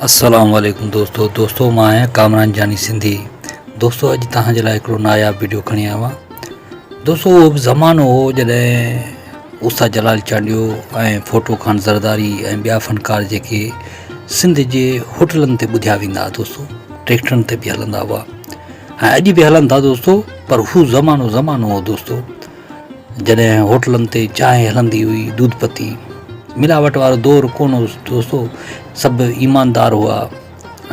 السلام عليڪم دوستو دوستو مان آهيان ڪامران جاني سنڌي دوستو اڄ توهان جي لاء هڪڙو ناياب ويڊيو کڻي آيو آهيان دوستو اهو به زمانو هو جڏهن استاد جلال چانڊيو ۽ فوٽو خان زرداري ۽ ٻيا فنڪار جيڪي سنڌ جي هوٽلن تي ٻڌيا ويندا هئا دوستو ٽريڪٽرن تي به هلندا هئا ۽ اڄ به هلن ٿا دوستو پر هو زمانو زمانو هو دوستو جڏهن هوٽلن تي چانهه هلندي هئي دودھ پتي ملاوٽ وارو دور ڪونه هو دوستو سڀ ايماندار هئا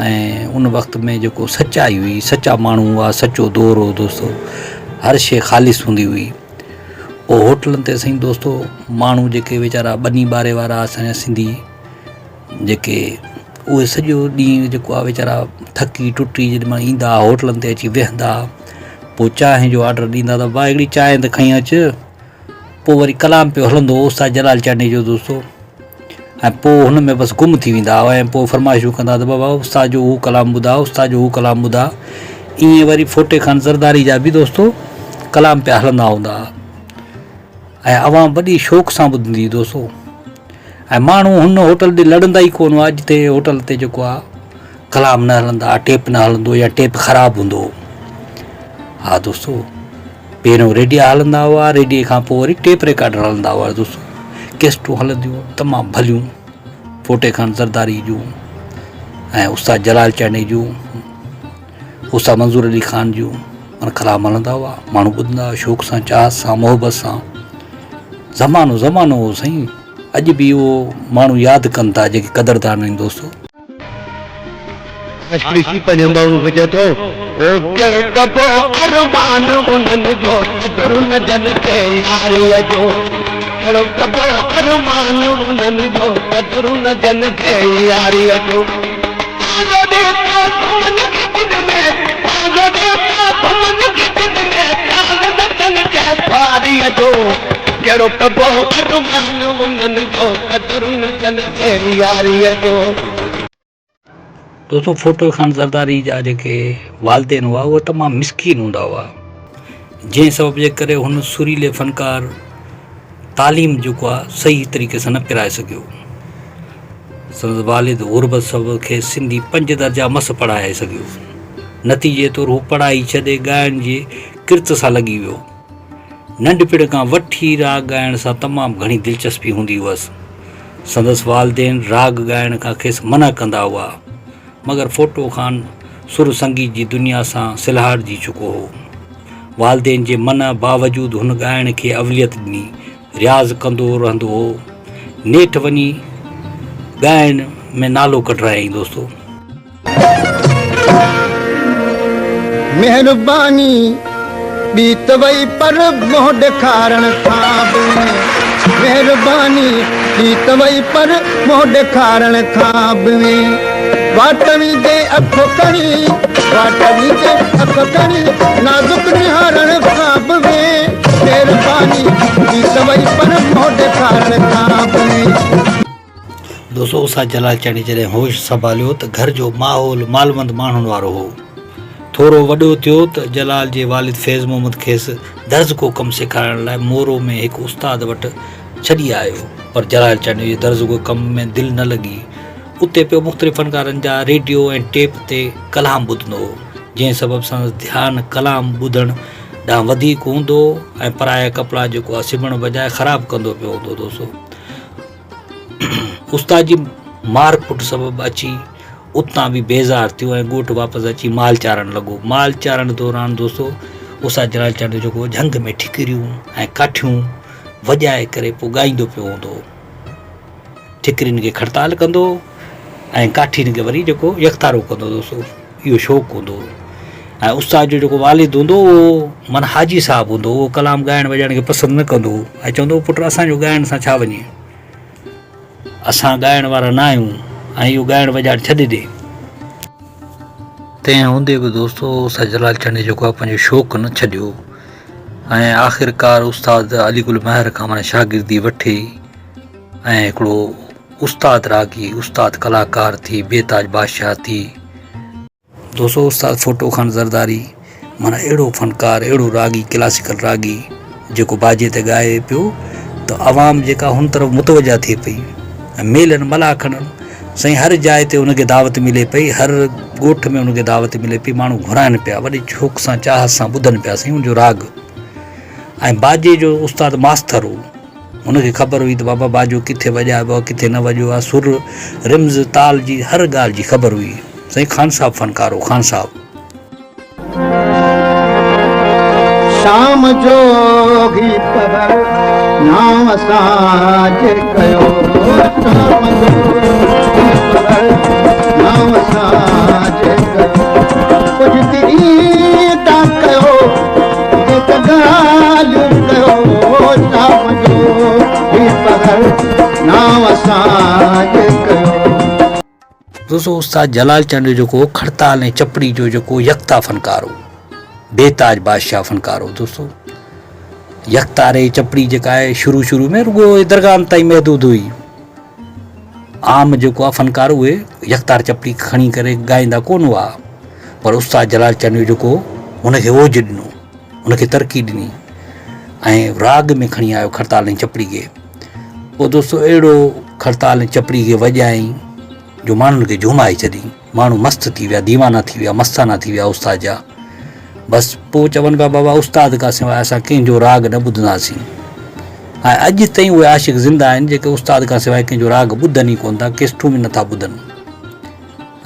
۽ ان وقت ۾ جيڪو سچائي هئي سچا ماڻهو هئا سچو دور هو دوستو هر شي خالص هوندي هئي پوء هوٽلن تي سائين دوستو ماڻهو جيڪي ويچارا ٻني ٻاري وارا اسان جا سنڌي جيڪي اهي سڄو ڏينهن جيڪو آهي ويچارا ٿڪي ٽٽي جيڏي مهل ايندا هئا هوٽلن تي اچي ويهندا هئا پوء چانهه جو آرڊر ڏيندا ته ڀاء هڪڙي چانهه ته کڻي اچ پوء وري ڪلام پيو هلندو هو استاد جلال چانڊيي جو دوستو ۽ پوء هن ۾ بس گم ٿي ويندا هئا ۽ پوء فرمائشون ڪندا ته بابا استاد جو هو ڪلام ٻڌاء استاد جو هو ڪلام ٻڌاء ائين وري ڦوٽي خان زرداري جا به دوستو ڪلام پيا هلندا هوندا هئا ۽ عوام وڏي شوق سان ٻڌندي هئي دوستو ۽ ماڻهو هن هوٽل ڏي لڙندا ئي ڪونه هئا جتي هوٽل تي جيڪو آ ڪلام نه هلندا ٽيپ نه هلندو يا ٽيپ خراب هوندو هو ها دوستو پهريون ريڊيا هلندا هئا ريڊيي کان پوء وري ٽيپ رڪارڊر هلندا هئا دوستو ڪيسٽون هلنديون تمام ڀليون ڦوٽي خان زرداري جون ۽ استاد جلال چانڊيي جون استاد منظور علي خان جون معنيٰ ڪلام هلندا هئا ماڻهو ٻڌندا هئا شوق سان چاهت سان محبت سان زمانو زمانو هو سائين اڄ به اهو ماڻهو ياد ڪن ٿا جيڪي قدردان آهن دوستو. ڏسي پنهنجو محبوب چئي ٿو، ڪهڙو ڪبو ارمان انهن جو قدر نه جن کي ياريء جو ڪهڙو ڪبو ارمان انهن جو قدر نه جن کي ياريء جو. دوستو ڦوٽو خان زرداري جا جيڪي والدين هئا اهي تمام مسڪين هوندا هئا جنهن سبب جي ڪري هن سريلي فنڪار تعليم جيڪو آهي صحيح طريقي سان نه پرائي سگهيو. سندس والد غربت سبب کيس سنڌي پنج درجا مس پڙهائي سگهيو. نتيجي طور هو پڙهائي ڇڏي ڳائڻ جي ڪرت سان لڳي ويو. ننڍپڻ کان وٺي راڳ ڳائڻ سان تمام گهڻي دلچسپي هوندي هئس. سندس والدين راڳ ڳائڻ کان کيس منع ڪندا هئا. مگر ڦوٽو خان سر سنگيت جي دنيا سان سلهاڙجي چڪو هو. والدين جي منع باوجود هن ڳائڻ کي اوليت ڏني. رياض ڪندو رهندو هو. نيٺ وڃي ڳائڻ ۾ نالو ڪڍرايائين دوستو. مهرباني ٻي ته وئي پر منهن ڏيکارڻ کان به مهرباني ٻي ته وئي پر منهن ڏيکارڻ کان به واٽ ويندي اک کڻي واٽ ويندي اک کڻي نازڪ نهارڻ کان به مهرباني ٻي ته وئي پر منهن ڏيکارڻ کان به. دوستو استاد جلال چانڊيي جڏهن هوش سنڀاليو ته گهر جو ماحول مالوند ماڻهن وارو هو. ٿورو وڏو ٿيو ته جلال جي والد فيض محمد کيس درزڪو ڪم سيکارڻ لاء مورو ۾ هڪ استاد وٽ ڇڏي آيو پر جلال چانڊيو جي درزڪو ڪم ۾ دل نه لڳي. اتي پيو مختلف فنڪارن جا ريڊيو ۽ ٽيپ تي ڪلام ٻڌندو هو جنهن سبب سندس ڌيان ڪلام ٻڌڻ ڏانهن وڌيڪ هوندو هو ۽ پرايا ڪپڙا جيڪو آهي سبڻ بجاء خراب ڪندو پيو هوندو دوستو. استاد جي مار ڪٽ سبب اچي اتان به بيزار ٿيو ۽ ڳوٺ واپس اچي مال چارڻ لڳو. مال چارڻ دوران دوستو استاد جلال چانڊيو جيڪو جهنگ ۾ ٺڪريون ۽ ڪاٺيون وڄائي ڪري پوء ڳائيندو پيو هوندو هو. ٺڪرين کي کڙتال ڪندو هو ۽ ڪاٺين کي وري جيڪو يڪتارو ڪندو هو دوستو اهو شوق هوندو هو ۽ استاد جو جيڪو والد هوندو هو اهو معنيٰ حاجي صاحب هوندو هو اهو ڪلام ڳائڻ وڄائڻ کي پسند نه ڪندو هو ۽ چوندو هو پٽ اسان جو ڳائڻ سان ڇا وڃي اسان ڳائڻ وارا نه آهيون ۽ اهو ڳائڻ وڄائڻ ڇڏي ڏي. تنهن هوندي به دوستو استاد جلال چانڊيي جيڪو آهي پنهنجو شوق نه ڇڏيو ۽ آخرڪار استاد علي گل مهر کان معنيٰ شاگردي وٺي ۽ هڪڙو استاد راڳي، استاد ڪلاڪار ٿي بي تاج بادشاهه ٿي. دوستو استاد ڦوٽو خان زرداري معنيٰ اهڙو فنڪار اهڙو راڳي ڪلاسيڪل راڳي جيڪو باجي تي ڳائي پيو ته عوام جيڪا هن طرف متوجه ٿئي پئي ۽ ميلن ملاکڙن سائين هر جاء تي ان کي دعوت ملي پئي هر ڳوٺ ۾ ان کي دعوت ملي پئي ماڻهو گهرائن پيا وڏي شوق سان چاهت سان ٻڌن پيا سائين ان جو راڳ ۽ باجي جو استاد ماستر هو هن کي خبر هئي ته بابا باجو ڪٿي وڄائبو آهي ڪٿي نه وڄيو آهي سر رمز تال جي هر ڳالهه جي خبر هئي سائين خان صاحب فنڪار هو خان صاحب. شام جو هي پهر نانء سان جي ڪيو شام جو هي پهر نانء سان جي ڪيو ڪجهه دلي تان ڪيو جيڪا ڳالهيون ڪيو شام جو هي پهر نانء سان جي ڪيو. دوستو استاد جلال چانڊيو جيڪو هو کڙتال ۽ چپڙي جو جيڪو يڪتا فنڪار هو بي تاج بادشاهه فنڪار هو دوستو يڪتاري چپڙي جيڪا آهي شروع شروع ۾ رڳو درگاهن تائين محدود هئي عام جيڪو آهي فنڪار اهي يڪتار چپڙي کڻي ڪري ڳائيندا ڪونه هئا پر استاد جلال چانڊيو جيڪو هن کي اوج ڏنو هن کي ترقي ڏني ۽ راڳ ۾ کڻي آيو کڙتال ۽ چپڙي کي پوء دوستو اهڙو کڙتال ۽ چپڙي کي وڄائين جو ماڻهن کي جهومائي ڇڏين ماڻهو مست ٿي ويا ديوانا ٿي ويا مستانا ٿي ويا استاد جا بس پوء چون پيا بابا استاد کان سواء اسان ڪنهن جو راڳ نه ٻڌنداسين ۽ اڄ تائين اهي عاشق زنده آهن جيڪي استاد کان سواء ڪنهن جو راڳ ٻڌن ئي ڪونه ٿا ڪيسٽون به نٿا ٻڌن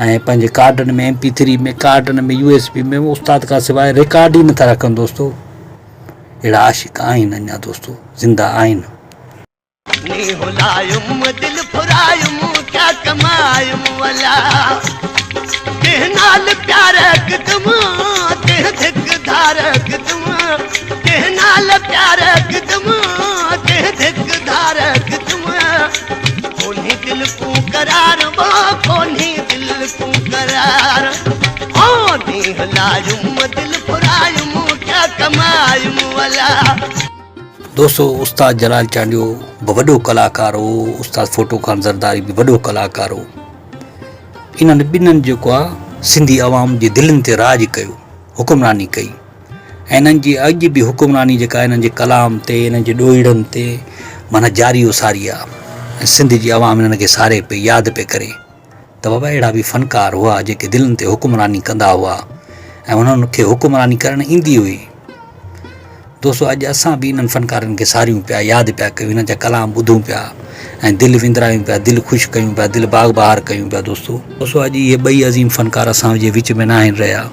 ۽ پنهنجي ڪارڊن ۾ ايم پي ٿري ۾ ڪارڊن ۾ يو ايس بي ۾ استاد کان سواء رڪارڊ ئي نٿا رکن دوستو اهڙا عاشق آهن اڃا دوستو زنده آهن. نينهن لايم دل ڦرايم ڪيا ڪمايم ولا ڪنهن نال پيار ڪدم ڪنهن ڌڪ ڌار ڪدم ڪنهن نال پيار ڪدم ڪنهن ڌڪ ڌار ڪدم ڪونهي دل ڪون قرار وو ڪونهي دل ڪون قرار هو نينهن لايم دل ڦرايم ڪيا ڪمايم ولا. دوستو استاد جلال چانڊيو به وڏو ڪلاڪار هو استاد ڦوٽو خان زرداري به وڏو ڪلاڪار هو انهن ٻنهن جيڪو آ سنڌي عوام جي دلين تي راڄ ڪيو حڪمراني ڪئي ۽ انهن جي اڄ به حڪمراني جيڪا انهن جي ڪلام تي انهن جي ڏوهيڙن تي معنيٰ جاري و ساري آ ۽ سنڌ جي عوام انهن کي ساري پئي ياد پئي ڪري ته بابا اهڙا به فنڪار هئا جيڪي دلن تي حڪمراني ڪندا هئا ۽ انهن کي حڪمراني ڪرڻ ايندي هئي. دوستو اڄ اسان به انهن فنڪارن کي ساريون پيا، ياد پيا ڪيون، انهن جا ڪلام ٻڌون پيا ۽ دل وندرايون پيا، دل خوش ڪيون پيا، دل باغ بهار ڪيون پيا دوستو. دوستو اڄ اهي ٻئي عظيم فنڪار اسان جي وچ ۾ ناهن رهيا.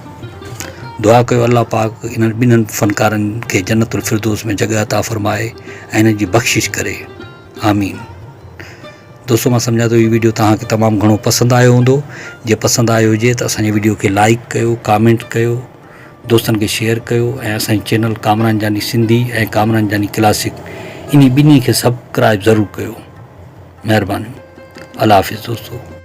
دعا ڪيو الله پاڪ انهن ٻنهن فنڪارن کي جنت الفردوس ۾ جڳهه عطا فرمائي ۽ انهن جي بخشش ڪري. آمين. دوستو مان سمجهان ٿو هي ويڊيو توهان کي تمام گهڻو پسند آيو هوندو جي پسند آيو هجي ته اسان جي ويڊيو کي لائيڪ ڪيو ڪامينٽ ڪيو دوستن کي شيئر ڪيو ۽ اسان جي چينل ڪامران جاني سنڌي ۽ ڪامران جاني ڪلاسڪ انهي ٻنهي کي سبڪرائب ضرور ڪيو مهرباني الله حافظ دوستو.